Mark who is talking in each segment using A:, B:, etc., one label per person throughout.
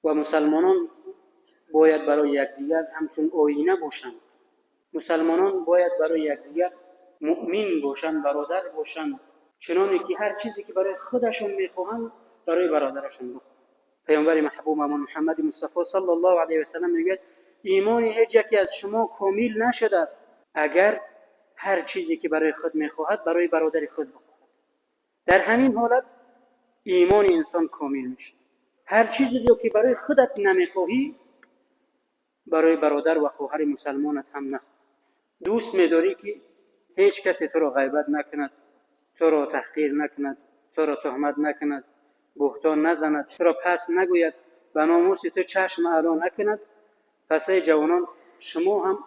A: Ва мусалмонон бояд барои якдигар ҳамчун оина бошанд. Мусалмонон бояд барои якдигар муъмин бошанд, бародар бошанд, чуноне ки ҳар чизе ки барои худашон мехоҳанд, барои бародарашон бихоҳанд. Паёмбари маҳбубамон Муҳаммади Мустафо саллаллоҳу алайҳи васаллам мегӯяд: имони ҳеҷ яке аз шумо комил нашудааст, агар ҳар чизе ки барои худ мехоҳад, барои бародари худ бихоҳад. Дар ҳамин ҳолат имони инсон комил мешавад. Ҳар чизеро ки барои худат намехоҳӣ, барои бародар ва хоҳари мусалмонат ҳам нахоҳ. Дӯст медорӣ, ки ҳеҷ касе туро ғайбат накунад, туро таҳқир накунад, туро туҳмат накунад, буҳтон назанад, туро пас нагӯяд, ба номуси ту чашм аъло накунад, пас эй ҷавонон, шумо ҳам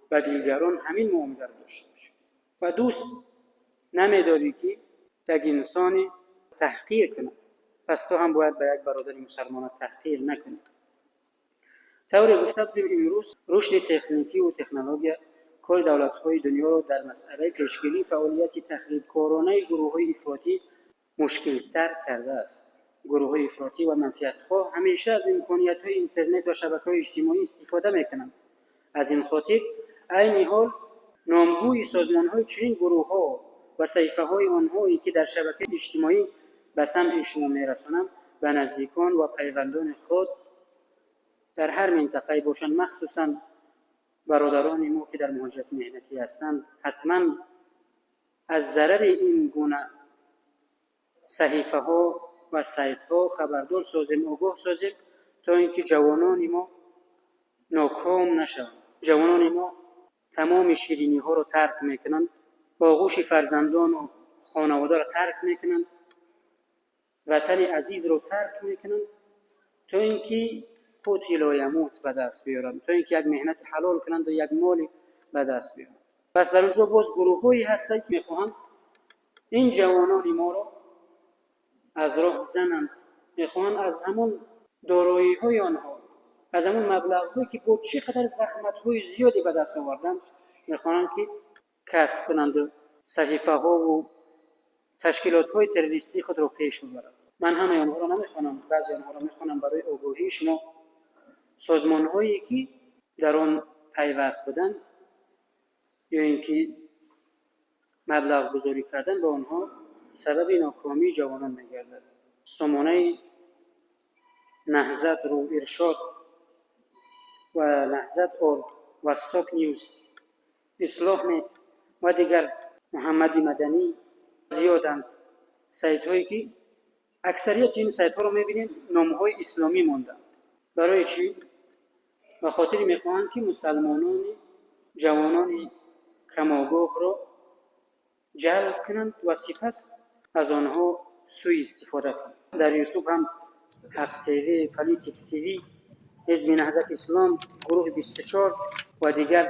A: ба дигарон ҳамин муомиларо дошта бошед. Ва дӯст намедорӣ, ки як инсони таҳқир кунад, пас ту ҳам бояд ба як бародари мусалмонат таҳқир накунӣ. Тавре гуфта будем, имрӯз рушди техникӣ ва технология кори давлатҳои дунёро дар масъалаи пешгирии фаъолияти тахрибкоронаи гурӯҳҳои ифротӣ мушкилтар кардааст. Гурӯҳҳои ифротӣ ва манфиатхоҳ ҳамеша аз имкониятҳои интернет ва шабакаҳои иҷтимоӣ истифода мекунанд. Аз ин хотир айни ҳол номгӯи созмонҳои чунин гурӯҳҳо ва саҳифаҳои онҳое, ки дар шабакаи иҷтимоӣ ба самъи шумо мерасонам, ба наздикон ва пайвандони худ дар ҳар минтақае бошанд, махсусан бародарони мо, ки дар муҳоҷирати меҳнатӣ ҳастанд, ҳатман аз зарари ин гуна саҳифаҳо ва сайтҳо хабардор созем, огоҳ созем, то ин ки ҷавонони мо ноком нашаванд. Ҷавонони мо тамоми шириниҳоро тарк мекунанд, оғӯши фарзандону хонаводаро тарк мекунанд, ватани азизро тарк мекунанд, то ин ки қути лоямут ба даст биёранд, то ин ки як меҳнати ҳалол кунанд ва як моли ба даст биёранд. Пас дар он ҷо боз гурӯҳҳое ҳастанд, ки мехоҳанд ин ҷавонони моро аз роҳ зананд, мехоҳанд аз ҳамон дороиҳои онҳо, аз ҳамон маблағҳое, ки бо чӣ қадар заҳматҳои зиёде ба даст оварданд, мехоҳанд, ки касб кунанду саҳифаҳову ташкилотҳои террористии худро пеш бибаранд. Ман ҳамаи онҳоро намехонам, баъзе онҳоро мехонам барои огоҳии шумо. Созмонҳое, ки дар он пайваст буданд ё ин ки маблағгузорӣ кардан ба онҳо сабаби нокомии ҷавонон мегардад: сомонаи Наҳзат ру, Иршод ва Наҳзат орг, Восток Ньюз, Ислоҳнет ва дигар, Муҳаммади Маданӣ, зиёданд сайтҳое, ки аксарияти ин сайтҳоро мебинем, номҳои исломӣ монданд. Барои чӣ? Ба хотире мехоҳанд, ки мусалмонони ҷавонони камогоҳро ҷалб кунанд ва сипас аз онҳо сӯистифода кунанд. Дар Ютуб ҳам Ҳақ ТВ, Политик ТВ, Ҳизби Наҳзати Ислом, гурӯҳи 24 ва дигар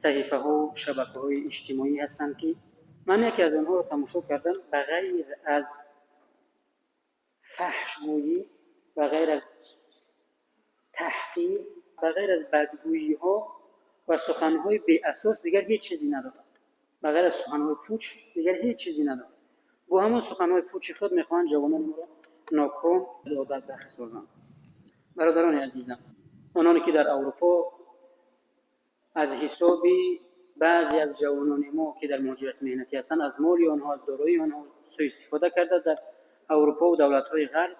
A: саҳифаҳо, шабакаҳои иҷтимоӣ ҳастанд, ки ман яке аз онҳоро тамошо кардам, ба ғайр аз фаҳшгӯӣ, ба ғайр аз таҳқир, ба ғайр аз бадгӯиҳо ва суханҳои беасос дигар ҳеҷ чизе надорад. Ба ғайр аз суханҳои пуч дигар ҳеҷ чизе надорад. Бо ҳамон суханҳои пучи худ мехоҳанд ҷавонони моро ноком ва бадбахт созанд. Бародарони азизам, ононе ки дар Аврупо аз ҳисоби баъзе аз ҷавонони мо, ки дар муҳоҷирати меҳнатӣ ҳастанд, аз моли онҳо, аз дороии онҳо сӯистифода карда, дар Аврупо ва давлатҳои ғарб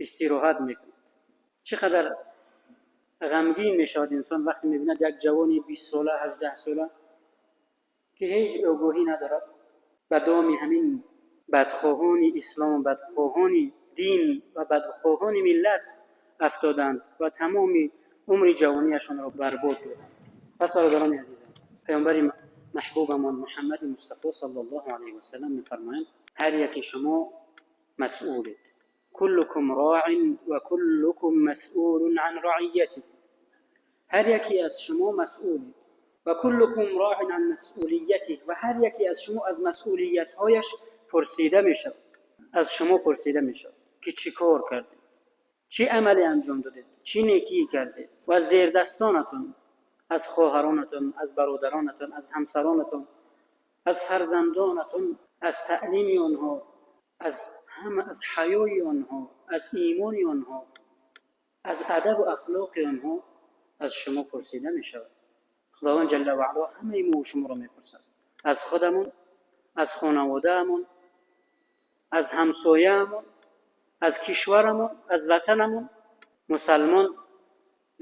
A: истироҳат мекунанд, чӣ қадар ғамгин мешавад инсон, вақте мебинад як ҷавони 20 сола, 18 сола, ки ҳеҷ огоҳӣ надорад, ба доми ҳамин бадхоҳони ислом, бадхоҳони дин ва бадхоҳони миллат афтоданд ва тамоми умри ҷавонияшонро барбод доданд. Пас бародарони азизам, паёмбари маҳбубамон Муҳаммади Мустафо саллаллоҳу алайҳи васаллам мефармоянд: ҳар яке шумо масъулед, куллукум роин ва куллукум масъулун ан раияти, ҳар яке аз шумо масъулед, ва куллукум роин ан масъулияти, ва ҳар яке аз шумо аз масъулиятҳояш пурсида мешавад. Аз шумо пурсида мешавад, ки чӣ кор кардед, чӣ амале анҷом додед, чӣ некӣ кардед ва зердастонатон, аз хоҳаронатон, аз бародаронатон, аз ҳамсаронатон, аз фарзандонатон, аз таълими онҳо, аз ҳама, аз ҳаёи онҳо, аз имони онҳо. Аз адаб ва ахлоқи онҳо аз шумо пурсида мешавад. Худованд ҷалла ва ало ҳамаи мо ва шуморо мепурсад. Аз худамон, аз хонаводаамон, аз ҳамсояамон, аз кишварамон, аз ватанамон. Мусалмон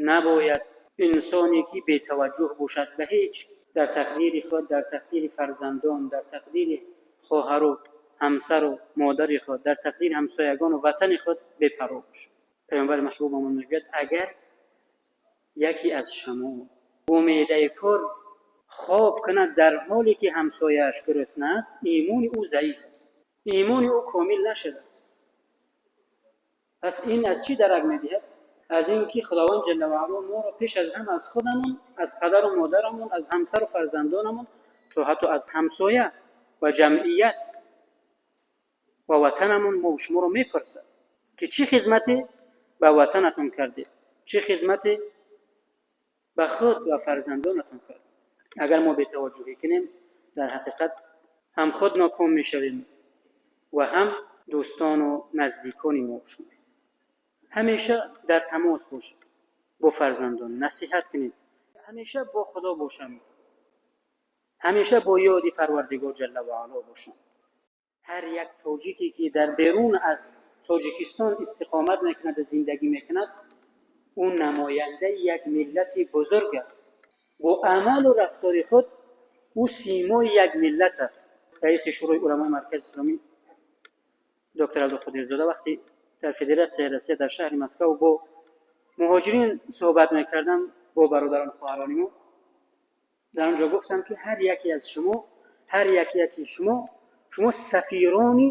A: набояд инсоне ки бетаваҷҷӯҳ бошад ба ҳеҷ, дар тақдири худ, дар тақдири фарзандон, дар тақдири хоҳару ҳамсару модари худ, дар тақдири ҳамсоягону ватани худ бепарво бошад. Паёмбари маҳбубамон мегӯяд: агар яке аз шумо бо меъдаи пур хоб кунад дар ҳоле ки ҳамсояаш гурусна аст, имони ӯ заиф аст, имони ӯ комил нашудааст. Пас ин аз чӣ дарак медиҳад? Аз ин ки Худованд ҷалла ва ало моро пеш аз ҳама аз худамон, аз падару модарамон, аз ҳамсару фарзандонамон, то ҳатто аз ҳамсоя ва ҷамъият ва ватанамон мо шуморо мепурсад, ки чӣ хизмате ба ватанатон кардед, чӣ хизмате ба худ ва фарзандонатон кардед. Агар мо бетаваҷҷӯҳӣ кунем, дар ҳақиқат ҳам худ ноком мешавем ва ҳам дӯстону наздикони мо шумо. Ҳамеша дар тамос бошед бо фарзандон, насиҳат кунед, ҳамеша бо Худо бошанд, ҳамеша бо ёди Парвардигор ҷалла ва ало бошанд. Ҳар як тоҷике ки дар берун аз Тоҷикистон истиқомат мекунад ва зиндагӣ мекунад, ӯ намояндаи як миллати бузург аст. Бо амалу рафтори худ ӯ симои як миллат аст. Раиси Шӯрои уламои Маркази Исломӣ доктор Абдуқодирзода вақте дар Федератсияи Россия дар шаҳри Москва бо муҳоҷирин суҳбат мекарданд, бо бародарону хоҳарони мо, дар он ҷо гуфтам, ки ҳар яке аз шумо, ҳар яке шумо, шумо сафирони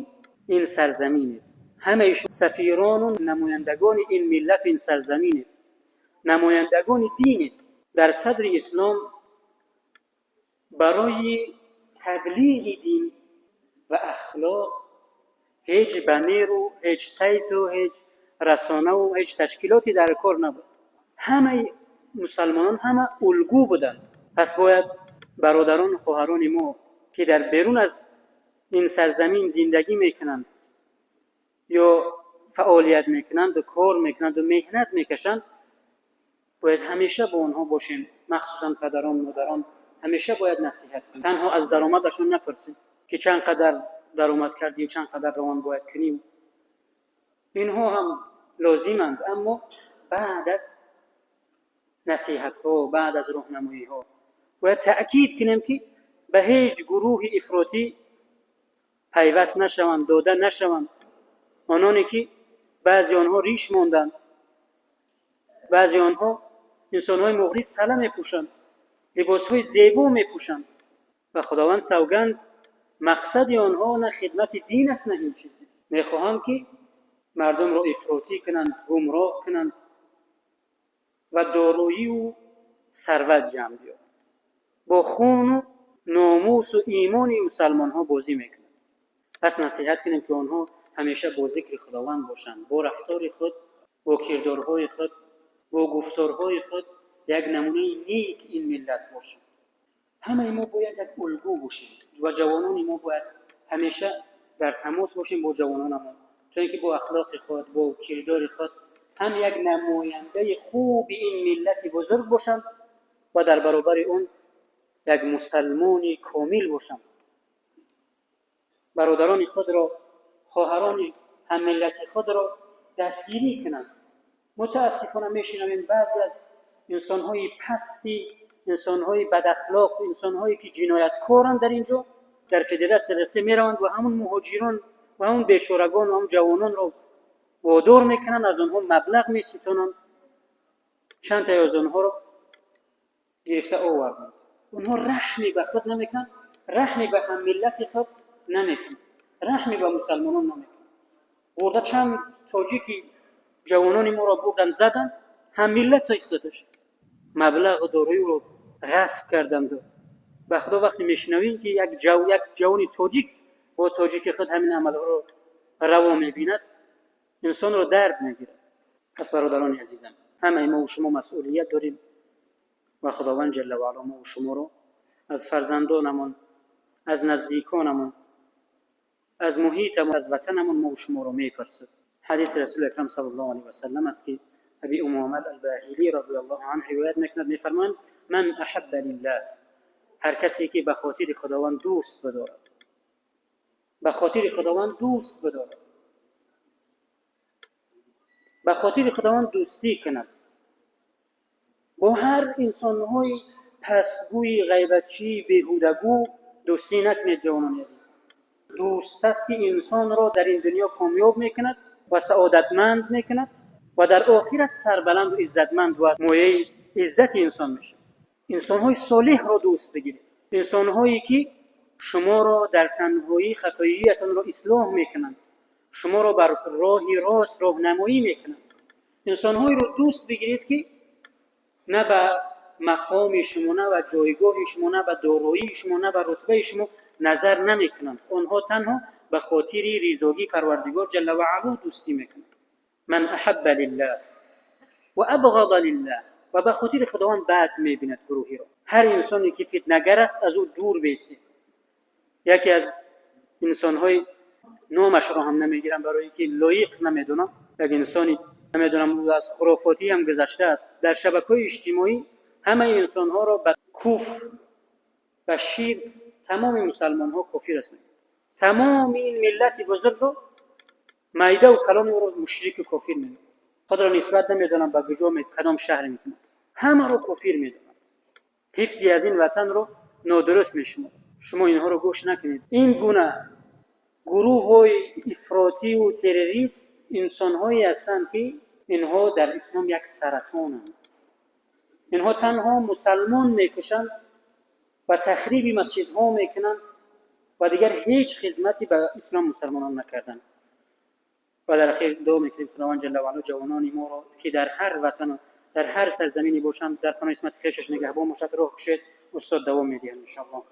A: ин сарзаминед. Ҳамаи шумо сафирону намояндагони ин миллату ин сарзаминед, намояндагони динед. Дар садри ислом барои таблиғи дин ва ахлоқ ҳеҷ банеру, ҳеҷ сайту, ҳеҷ расонаву ҳеҷ ташкилоте дар кор набуд. Ҳамаи мусалмонон ҳама улгӯ буданд. Пас бояд бародарону хоҳарони мо, ки дар берун аз ин сарзамин зиндагӣ мекунанд ё фаъолият мекунанду кор мекунанду меҳнат мекашанд, бояд ҳамеша бо онҳо бошем. Махсусан падарон, модарон ҳамеша бояд насиҳат кунем. Танҳо аз даромадашон напурсем, ки чанд қадар даромад кардӣ, чанд қадар равон бояд кунем. Инҳо ҳам лозиманд, аммо баъд аз насиҳатҳо, баъд аз роҳнамоиҳо бояд таъкид кунем, ки ба ҳеҷ гурӯҳи ифротӣ пайваст нашаванд, дода нашаванд. Ононе ки баъзе онҳо риш монданд, баъзе онҳо инсонҳои муғрӣ сала мепӯшанд, либосҳои зебо мепӯшанд. Ба Худованд савганд, мақсади онҳо на хидмати дин аст, на ҳеҷ чизе. Мехоҳанд, ки мардумро ифротӣ кунанд, гумроҳ кунанд ва дороиву сарват ҷамъ биёранд. Бо хуну номусу имони мусалмонҳо бозӣ мекунанд. Пас насиҳат кунем, ки онҳо ҳамеша бо зикри Худованд бошанд, бо рафтори худ, бо кирдорҳои худ, бо гуфторҳои худ як намунаи нек ин миллат бошанд. Ҳамаи мо бояд як улгӯ бошем ва ҷавонони мо бояд ҳамеша дар тамос бошем бо ҷавононамон, то ин ки бо ахлоқи худ, бо кирдори худ ҳам як намояндаи хуби ин миллати бузург бошанд ва дар баробари он як мусалмони комил бошанд. Бародарони худро, хоҳарони ҳаммиллати худро дастгирӣ кунанд. Мутаассифона мешунавем, баъзе аз инсонҳои пасти, инсонҳои бадахлоқ, инсонҳое ки ҷинояткоранд, дар ин ҷо дар Федератсияи Россия мераванд ва ҳамун муҳоҷирон ва ҳамун бечорагон ва ҳамун ҷавононро водор мекунанд, аз онҳо маблағ меситонанд. Чанд таи аз онҳоро гирифта оварданд. Онҳо раҳме ба худ намекунанд, раҳме ба ҳаммиллати худ намекунанд, раҳме ба мусалмонон намекунанд. Бурда чанд тоҷики ҷавонони моро бурданд, заданд ҳаммиллати худаш, маблағу дороиро ғасб карданду. Ба Худо, вақте мешунавем, ки як ҷавони тоҷик бо тоҷики худ ҳамин амалҳоро раво мебинад, инсонро дард мегирад. Пас, бародарони азизам, ҳамаи мо шумо масъулият дорем ва Худованд ҷалла ва ало мо шуморо аз фарзандонамон, аз наздиконамон, аз муҳитамон, аз ватанамон мо шуморо мепурсад. Ҳадиси Расули Акрам саллаллоҳу алайҳи васаллам аст, ки Аби Умома Албоҳилӣ رضي الله عنه ривоят мекунад, мефармоянд: من أحب لله, ҳар касе ки ба хотири Худованд дӯст бидорад, ба хотири Худованд дӯст бидорад, ба хотири Худованд дӯстӣ кунад, бо ҳар инсонҳои пастгӯи, ғайбатчӣ, беҳудагӯ дӯстӣ накунед. Ҷавонони азиз, дӯст аст ки инсонро дар ин дунё комёб мекунад ва саодатманд мекунад ва дар охират сарбаланду иззатманд ва мояи иззати инсон мешавад. Инсонҳои солеҳро дӯст бигиред, инсонҳое ки шуморо дар танҳоӣ хатоиятонро ислоҳ мекунанд, шуморо бар роҳи рост роҳнамоӣ мекунанд. Инсонҳоеро дӯст бигиред, ки на ба мақоми шумо, на ба ҷойгоҳи шумо, на ба дороии шумо, на ба рутбаи шумо назар намекунанд. Онҳо танҳо ба хотири ризогии Парвардигор جل وعلا дӯстӣ мекунанд. من أحب لله وأبغض لله, ва ба хотири Худованд бад мебинад гурӯҳиро. Ҳар инсоне ки фитнагар аст, аз ӯ дур бестед. Яке аз инсонҳои, номашро ҳам намегирам, барои ки лоиқ намедонам, як инсони, намедонам, аз хурофотӣ ҳам гузашта аст, дар шабакаҳои иҷтимоӣ ҳамаи инсонҳоро ба куфр, ба ширк, тамоми мусалмонҳо кофир аст, тамоми ин миллати бузургро, майдаву калони ӯро мушрику кофир медонад. Худро нисбат намедонам ба куҷо, кадом шаҳр мекунад, ҳамаро кофир медонад, ҳифзи аз ин ватанро нодуруст мешуморад. Шумо инҳоро гӯш накунед. Ин гуна гурӯҳҳои ифротиву террорист инсонҳое ҳастанд, ки инҳо дар ислом як саратонанд. Инҳо танҳо мусалмон мекушанд ва тахриби масҷидҳо мекунанд ва дигар ҳеҷ хизмате ба ислом мусалмонон накарданд. Ва дар ахир дуо мекунем, Худованд جل وعلا ҷавонони моро, ки дар ҳар ватану дар ҳар сарзамине бошанд, дар паноҳи исмати хешаш нигаҳбон бошад. Роҳ кушед, устод давом медиҳанд, иншоаллоҳ.